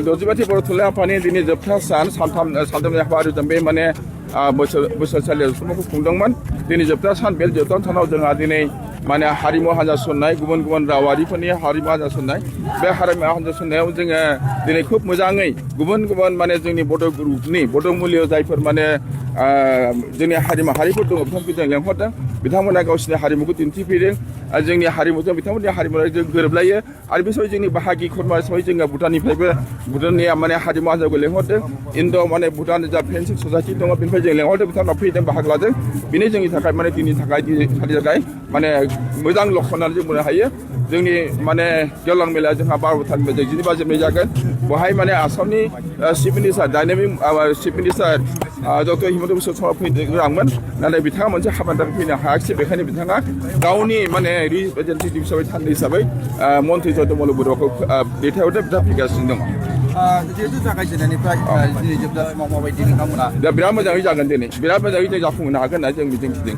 दजिबाथि बर' थुनलाइ आफादनि दिनै जोबथा सान सानथामनि हाबाफारिजों बे माने बोसोरसालियाव जथुम्माखौ खुंदोंमोन दिनै जोबथा सान बे जोबथा सानाव जोंहा दिनै माने हारिमु हान्जा सुरनाय गुबुन गुबुन रावारिफोरनि हारिमु हान्जा सुरनाय बे हारिमु हान्जा सुरनायाव जोङो दिनै खुब मोजाङै गुबुन गुबुन माने जोंनि बड' ग्रुपनि बड' मुलियाव जायफोर माने जोंनि हारिमाहारिफोर दङ बिथांमोनखौ जों लेंहरदों बिथांमोना गावसिनि हारिमुखौ दिन्थिफैदों जोंनि हारिमुजों बिथांमोननि हारिमुजों जों गोरोबलायो आरो बे समाव जोंनि बाहागि खुरमा हिसाबै जोङो भुटाननिफ्रायबो भुटाननि माने हारिमु हान्जाखौ लेंहरदों इन्ड' माने भुटान जा फेन्सिं ससाइटि दङ बेनिफ्राय जों लेंहरदों बिथांमोना फैदों बाहागो लादों बेनो जोंनि थाखाय माने दिनैनि थाखाय माने मोजां लक्षण होननानै जों बुंनो हायो जोंनि माने गेवलां मेलाया जोंहा 12थानिफ्राय जों 7 बाजिनिफ्राय जागोन बेवहाय माने आसामनि chief minister dynamic chief minister doctor Himanta Biswa Sharma फैनो गोनांमोन नाथाय बिथाङा मोनसे हाबानि थाखाय फैनो हायाखिसै बेखायनो बिथाङा गावनि माने रिप्रेजेन्टेटिभ हिसाबै थान्दै हिसाबै मन्त्रि जयन्तमल बरुवाखौ दैथायहरदों बिथाङा फैगासिनो दङ जिहेतु जागायजेननायनिफ्राय दिनै जोबजासिमाव माबायदि नोंथांमोना दा बिराद मोजाङै जागोन दिनै बिराद मोजाङै जों जाफुंहोनो हागोन होनना जों मिजिंथिदों